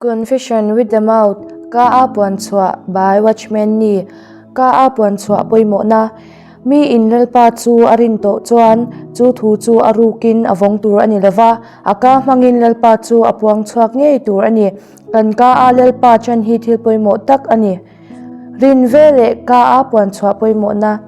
Confession with the mouth, Ka a puan chhuah by Watchman Nee, Ka a puan chhuah pawimawhna, Mi in Lalpa chu a rin tawh chuan chu thu chu a rukin a vawng tur a ni lova, a ka hmangin Lalpa chu a puang chhuak ngei tur a ni. Kan ka a Lalpa chan hi thil pawimawh tak a ni. Rin ve leh ka a puan chhuah pawimawhna.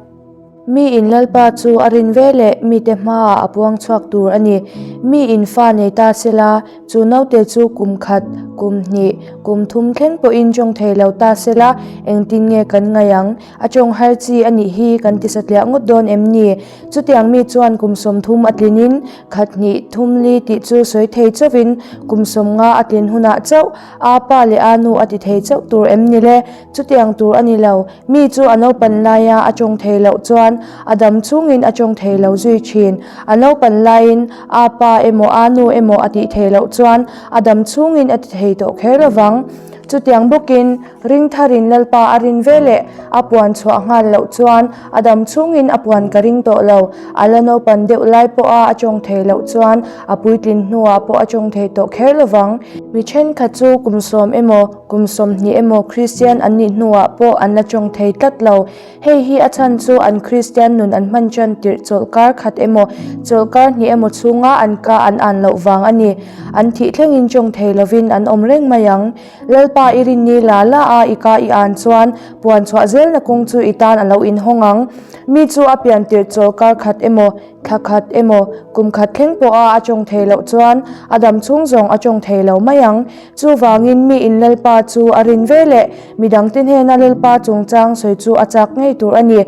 Mi in Lalpa chu a rin ve leh mite hmaah a puang chhuak tur a ni. Mi in fa nei ta sela, chu naute chu kum khat, kum hnih, kum thum thleng pawhin tawng thei lo ta sela, engtin nge kan ngaih ang? A tawng har chi a nih hi kan ti satliah ngawt dawn em ni? Chutiang mi chuan kum 30 a tlinin khat hnih thum li tih chu sawi thei chauhin kum 50 a tlin hunah chauh a pa leh a nu a ti thei chauh tur em ni le? Chutiang tur a ni lo. Mi chu a naupan laia a tawng thei loh chuan a dam chhungin a tawng thei lo zui thin. A naupan laiin a pa emaw a nu emaw a tih thei loh chuan a dam chhungin a ti thei tawh kher lovang. Chutiang bawkin ring tharin Lalpa a rin ve leh a puan chhuah nghal loh chuan a dam chhungin a puan ka ring tawh lo. A la naupan deuh lai pawha a tawng thei loh chuan a puitlin hnuah pawh a tawng thei tawh kher lovang. Mi thenkhat chu kum sawm emaw Kum 20 emaw Kristian an nih hnuah pawh an la tawng thei tlat lo. Hei hi a chhan chu an Kristian nun an hman tan tirh chawlhkar khat emaw chawlhkar hnih emaw chhunga an ka an an loh vang a ni. An thih thlengin tawng thei lovin an awm reng mai ang. Lalpa i rinni la la a i ka i an chuan puan chhuah zelna kawng chu i tan a lo inhawng ang. Mi chu a pian tirh chawlhkar khat emaw Thla khat emaw, kum khat thleng pawha a tawng thei loh chuan a dam chhung zawng a tawng thei lo mai ang. Chuvangin mi in Lalpa chu a rin ve leh mi dangte hnena Lalpa chungchang sawi chu a chak ngei tur a ni.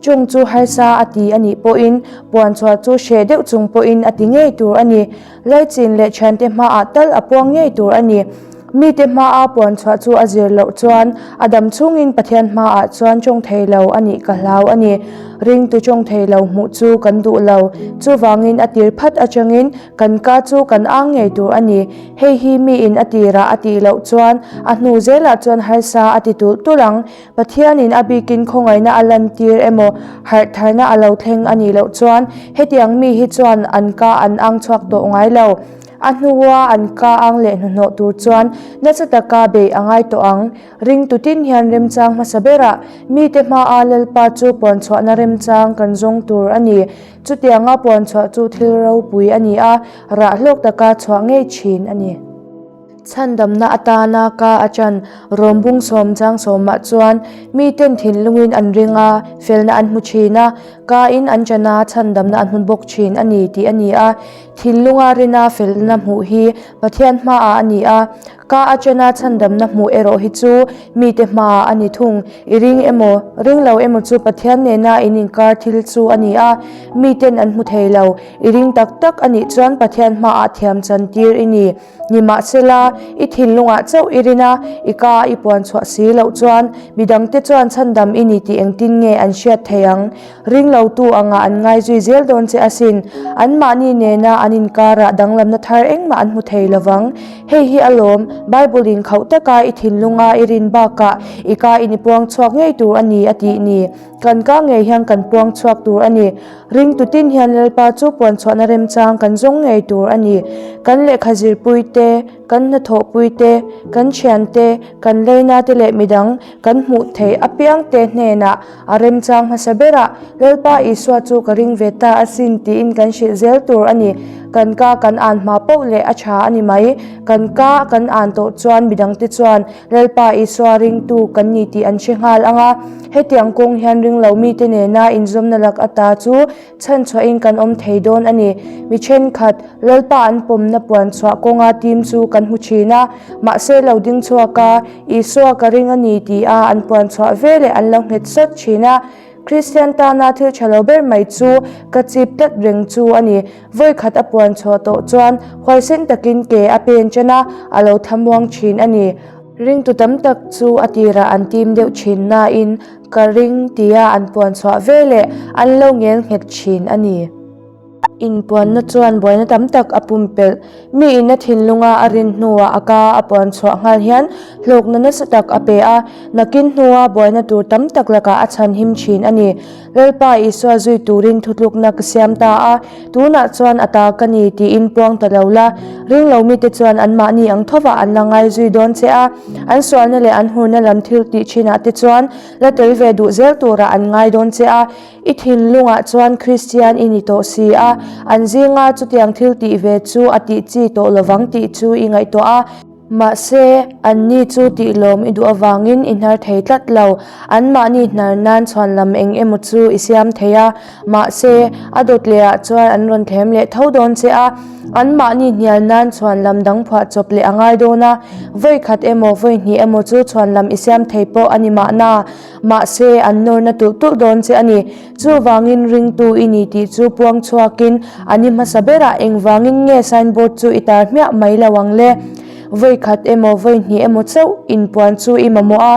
Chung chu harsa a ti a nih pawhin puan chhuah chu hreh deuh chung pawhin a ti ngei tur a ni. Laichin leh thiante hmaah tal a puang ngei tur a ni. Mite hmaa puan chhuah chu a zir loh chuan a dam chhungin Pathian hmaah chuan tawng thei lo a nih ka hlau a ni. Ringtu tawng thei lo hmuh chu kan duh lo. Chuvangin a tir phat atangin kan ka chu kan ang ngei tur a ni. Hei hi miin a tirah a tih loh chuan a hnu zelah chuan harsa a ti tulh tulh ang. Pathianin a bikin khawngaihna a lantir emaw harh tharna a lo thleng a nih loh chuan hetiang mi hi chuan an ka an ang chhuak tawh ngai lo. A hnua an ka ang leh hnuhnawh tur chuan nasa taka beih a ngai tawh ang. Ringtu tin hian remchang hmasa berah mite hmaa Lalpa chu puanchhuahna remchang kan zawng tur a ni. Chutianga puanchhuah chu thil ropui a ni a, rah hlawk taka chhuah ngei thin a ni. Chhandamna atana ka a chan rawm bung sawm chang sawmah chuan miten thinlungin an ring a, felna an hmu thin a, ka-in an chan a, chhandamna an hmu bawk thin a ni tih a ni a. Thinlunga rina felna hmuh hi Pathian hmaah a ni a, ka a chana chhandamna hmuh erawh hi chu mite hmaah a ni thung. I ring emaw, ring lo emaw chu Pathian nena in inkar thil chu a ni a, miten an hmu thei lo. I ring tak tak a nih chuan Pathian hmaah thiam chantir i ni. Nimahsela, i thinlungah chauh i rin a, i ka i puan chhuah si loh chuan midangte chuan chhandam i ni tih engtin nge an hriat thei ang? Ring lotu angah an ngai zui zel dawn che asin. Anmahni nena an inkarah danglamna thar engmah an hmu thei lovang. Hei hi alawm, Bible-in khauh taka i thinlunga i rin bakah i ka in i puang chhuak ngei tur a ni a tih ni. Kan ka ngei hian kan puang chhuak tur a ni. Ringtu tin hian Lalpa chu puan chhuahna remchang kan zawng ngei tur a ni. Kan lehkha zirpui te, kan hnathawhpui te, kan thian te, kan leina te leh midang kan hmuh theih apiang te hnenah a remchang hmasa berah Lalpa Isua chu ka ring ve ta asin tiin kan hrilh zel tur a ni. Kan ka kan an hma poh leh a tha a ni mai. Kan ka kan an tawh chuan midangte chuan Lalpa Isua ringtu kan ni tih an hre nghal ang a, hetiang kawng hian ringlo mite nena inzawmna lak ata chu chhanchhuahin kan awm thei dawn a ni. Mi thenkhat, Lalpa an pawmna puan chhuah kawnga team chu kan hmu thin a, mahse lo ding chhuak a, Isua ka ring a ni ti a an puan chhuah veleh an lo nghet sawt thin a. Kristian tana thil tha lo ber mai chu ka chip tlat reng chu a ni. Vawi khat a puan chhuah tawh chuan huaisen takin ke a pen chen a, a lo thlamuang thin a ni. Ringtu tam tak chu a tirah an tim deuh thin nain ka ring tia an puan chhuah veleh an lo ngel nghet thin a ni. Inpuanna chuan buaina tam tak a pumpelh. Miin a thinlunga a rin hnuah a ka a puan chhuah nghal hian hlawkna nasa tak a pe a, nakin hnua buaina tur tam tak lakah a chhan him thin a ni. Lalpa Isua zui turin thutlukna ka siam ta a, tunah chuan a ta ka ni tiin puang ta lo la. Ringlo mite chuan anmahni ang thovah an la ngai zui dawn che a, an sualna leh an hurna lam thil tih thinah te chuan la tel ve duh zel turah an ngai dawn che a. I thinlungah chuan Kristian i ni tawh si a, an zinga chutiang thil tih ve chu a tih chi tawh lovang tih chu i ngaihtuah a. Mahse, anni chu tih lawm i duh avangin i hnar thei tlat lo. Anmahni hnar nan chhuanlam eng emaw chu i siam thei a, mahse, a dawt lehah chuan an rawn thlem leh tho dawn che a. Anmahni hnial nan chhuanlam dang phuah chawp leh a ngai dawn a, vawi khat emaw vawi hnih emaw chu chhuanlam i siam thei pawh a ni mahna. Mahse, an nawrna tulh tulh dawn che a ni. Chuvangin ringtu i ni tih chu puang chhuakin a ni hmasa berah engvangin nge signboard chu i tar hmiah mai lo ang le? Vawi khat emaw vawi hnih emaw chauh inpuan chu i mamawh a.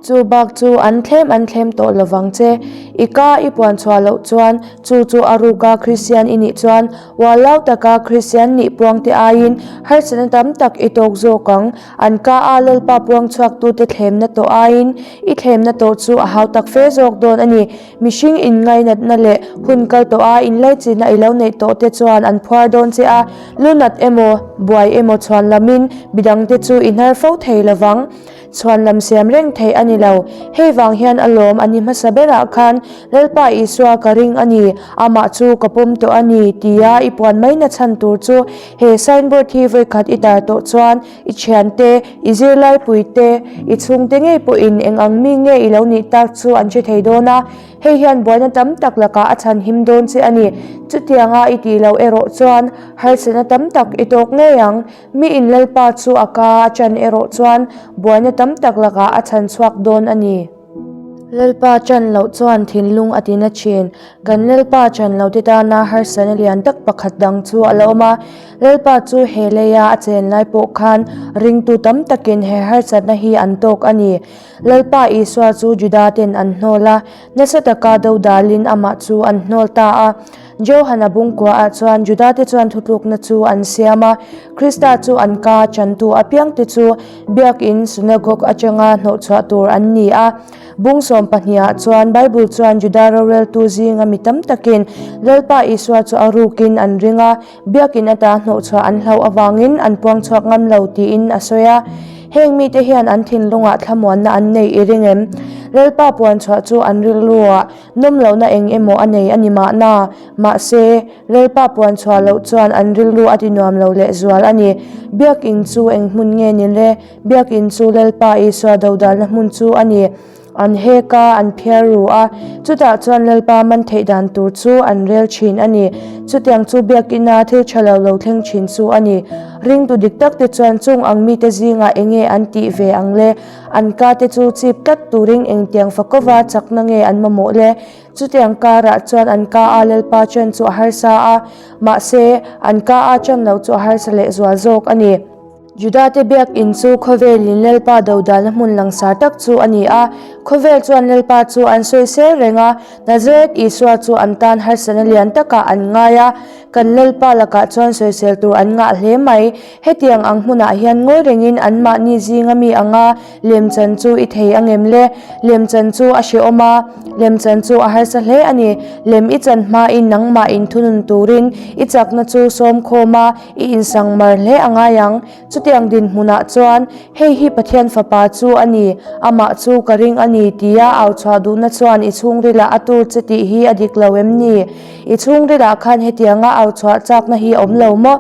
Chu bak chu an thlem an thlem tawh lovang che. I ka i puan chhuah loh chuan chu chu a ruka Kristian i nih chuan ualau taka Kristian nih puangte aiin harsatna tam tak i tawk zawk ang. An ka a Lalpa puang chhuaktute thlemna tawh aiin i thlemna tawh chu a hau tak fe zawk dawn a ni. Mihring inngainatna leh hun kal tawh a inlaichinna i lo neih tawh te chuan an phuar dawn che a, lunat emaw, buai emaw chhuan lamin midangte chu i hnar fo thei lovang. Chhuan lam siam reng theih a ni lo. Hei vang hian a lawm a ni hmasa berah khan Lalpa Isua ka ring a ni, amah chu ka pawm tawh a ni tia i puan mai na chhan tur chu he signboard hi vawikhat i tar tawh chuan I thiante, i zirlaipuite, i chhungte ngei pawhin eng ang mi nge i lo nih tak chu an hre thei dawn a, hei hian buaina tam tak lakah a chhan him dawn che a ni. Chutianga i tih loh erawh chuan harsatna tam tak i tawk ngei ang. Mi in Lalpa chu a ka a chan erawh chuan buaina tam tak lakah a chhan chhuak dawn a ni. Lalpa chan loh chuan thinlung a tina thin. Kan Lalpa chan lote tana harsatna lian tak pakhat dang chu a la awm a. Lalpa chu he leia a chen lai pawh khan ringtu tam takin he harsatna hi an tawk a ni. Lalpa Isua chu Juda ten an hnawl a, nasa taka dodalin amah chu an hnawl ta a. Johana bungkuaah chuan Judate chuan thutlukna chu an siam a, Krista chu an ka chantu apiangte chu biakin synagogue atanga hnawhchhuah tur an ni a. Bung sawm pahnihah chuan Bible chuan Juda roreltu zinga mi tam takin Lalpa Isua chu a rukin an ring a, biakin ata hnawhchhuah an hlauh avangin an puangchhuak ngam lo tiin a sawi a. Heng mite hian an thinlungah thlamuanna an nei i ring em? Lalpa puanchhuah chu an rilruah Nawm lohna eng emaw a nei a ni mahna, mahse, Lalpa puan chhuah loh chuan an rilru a ti nuam lo lehzual a ni. Biakinn chu eng hmun nge ni le? Biakinn chu Lalpa Isua dodalna hmun chu a ni. An hek a, an phiar ru a, chutah chuan Lalpa man theih dan tur chu an rel thin a ni. Chutiang chu biakina thil tha lo lo thleng thin chu a ni. Ringtu dik tak te chuan chung ang mite zingah eng nge an tih ve ang le? An ka te chu chip tlat turin engtiang fakawva chakna nge an mamawh le? Chutiang karah chuan an ka a Lalpa chen chu a harsa a, mahse, an ka a chen lo chu a harsa lehzual zawk a ni. Judate biakinn chu khawvelin Lalpa dodalna hmun langsar tak chu a ni a. Khawvel chuan Lalpa chu an sawisel reng a, Nazareth Isua chu an tan harsatna lian takah an ngai a. Kan Lalpa lakah chuan sawisel tur an ngah hle mai. Hetiang ang hmunah hian ngawi rengin anmahni zinga mi anga lemchan chu i thei angem le? Lemchan chu a hrehawm a, lemchan chu a harsa hle a ni. Lem i chan hmain nangmah inthunun turin i chakna chu sawmkhawm a, i insangmar hle a ngai ang. Chutiang dinhmunah chuan, Hei hi Pathian Fapa chu a ni, amah chu ka ring a ni, tia au chhuah duhna chuan i chhungrilah a tur che tih hi a dik lo em ni? I chhungrilah khan hetianga au chhuah chakna hi a awm lo maw?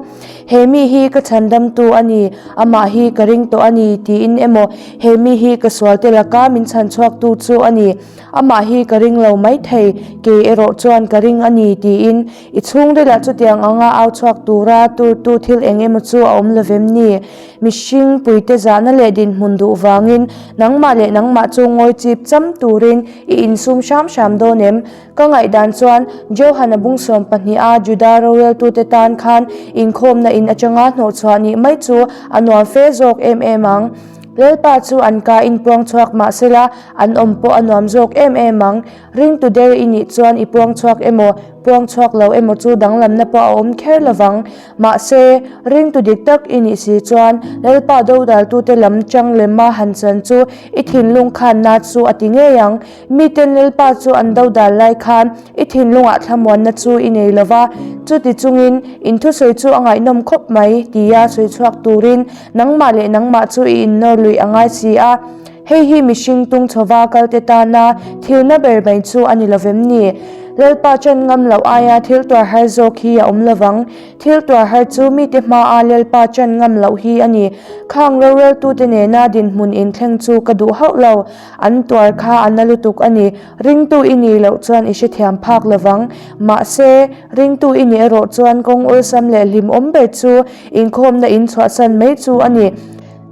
He mi hi ka chhandamtu a ni, amah hi ka ring tawh a ni, tiin emaw, He mi hi ka sualte laka min chhanchhuaktu chu a ni, amah hi ka ring lo mai thei, kei erawh chuan ka ring a ni, tiin i chhungrilah chutiang anga au chhuak tura turtu thil eng emaw chu a awm lovem ni? Mihring puite zahna leh dinhmun duh vangin nangmah leh nangmah chu ngawi chip cham turin i insum hram hram dawn em? Ka ngaihdan chuan Johana bung 12 a Juda roreltute tan khan inkhawmna in atanga hnawhchhuah nih mai chu a nuam fe zawk em em ang. Lalpa chu an ka inpuang chhuak mah sela an awm pawh a nuam zawk em em ang. Ringtu der i nih chuan i puang chhuak emaw, puang chhuak lo emaw chu danglamna pawh a awm kher lovang. Mahse, ringtu dik tak i nih si chuan Lalpa dodaltute lam chang lema han chan chu i thinlung khanna chu a ti ngei ang. Miten Lalpa chu an dodal lai khan i thinlungah thlamuanna chu i nei lo va, chuti chungin in thusawi chu a ngaihnawm khawp mai tia sawi chhuak turin nangmah leh nangmah chu i innawr luih a ngai si a. Hei hi mihring tung chhova kalte tana thilna ber mai chu a ni lovem ni? Lalpa ṭan ngam loh aia thil tuar har zawk hi a awm lovang. Thil tuar har chu mite hmaa Lalpa ṭan ngam loh hi a ni. Khang roreltute nena dinhmun inthleng chu ka duh hauh lo. An tuar kha a na lutuk a ni. Ringtu i nih loh chuan i hrethiam phak lovang. Mahse, ringtu i nih erawh chuan kawng awlsam leh hlimawm ber chu inkhawmna in chhuahsan mai chu a ni.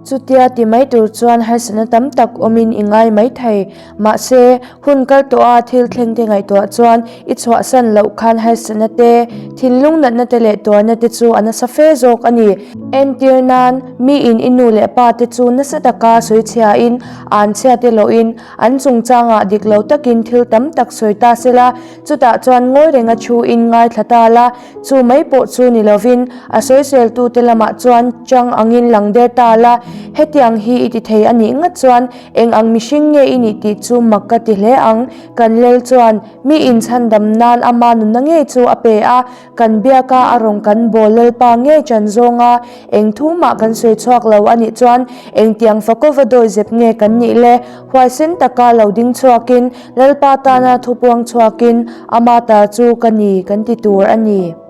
Chutia ti mai tur chuan harsatna tam tak awmin i ngai mai thei. Mahse, hun kal tawha thil thleng te ngaihtuah chuan i chhuahsan loh khan harsatna te, thinlung natna te leh tuarna te chu a nasa fe zawk a ni. Entir nan, miin i nu leh pa te chu nasa taka sawi chhiain, an chhia te lawhin, an chungchangah dik lo takin thil tam tak sawi ta sela, chutah chuan ngawi renga thuin ngaithla ta la, Chu mai pawh chu ni lovin a sawiseltute lamah chuan chang angin lang der ta la, hetiang hi i ti thei a nih ngat chuan eng ang mihring nge i nih tih chu mak ka ti hle ang. Kan lel chuan mi inchhandam nan ama nunna ngei chu a pe a, kan biaka a rawn kan bawl Lalpa ngei chan zawnga eng thu mah kan sawi chhuak lo a nih chuan engtiang fakawva dawi zep nge kan nih le? Huaisen taka lo ding chhuakin Lalpa tana thupuang chhuakin ama ta chu ka ni kan ti tur a ni.